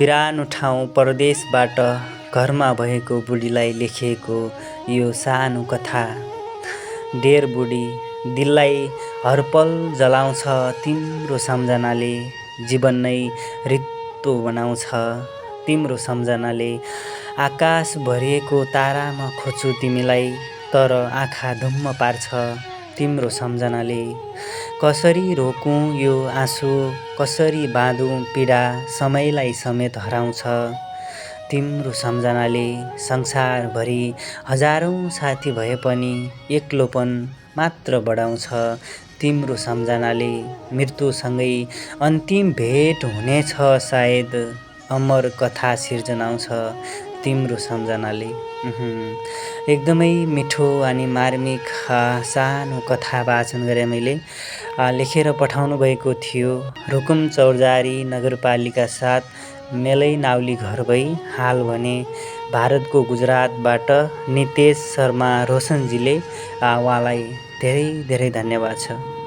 बिरानो ठाउँ परदेशबाट घरमा भएको बुढीलाई लेखिएको यो सानो कथा। डेर बुढी दिललाई हरपल जलाउँछ तिम्रो सम्झनाले, जीवन नै रित्तो बनाउँछ तिम्रो सम्झनाले। आकाश भरिएको तारामा खोज्छु तिमीलाई, तर आँखा धुम्म पार्छ तिम्रो सम्झनाले। कसरी रोकौँ यो आँसु, कसरी बाँधौँ पीडा, समयलाई समेत हराउँछ तिम्रो सम्झनाले। संसारभरि हजारौँ साथी भए पनि एक्लोपन मात्र बढाउँछ तिम्रो सम्झनाले। मृत्युसँगै अन्तिम भेट हुनेछ सायद, अमर कथा सिर्जनाउँछ तिम्रो सम्झनाले। एकदमै मिठो अनि मार्मिक सानो कथा वाचन गरेँ मैले। लेखेर पठाउनु भएको थियो रुकुम चौरजारी नगरपालिका 7 मेलै नाउली घर भई, हाल भने भारतको गुजरातबाट नितेश शर्मा रोशनजीले। उहाँलाई धेरै धेरै धन्यवाद छ।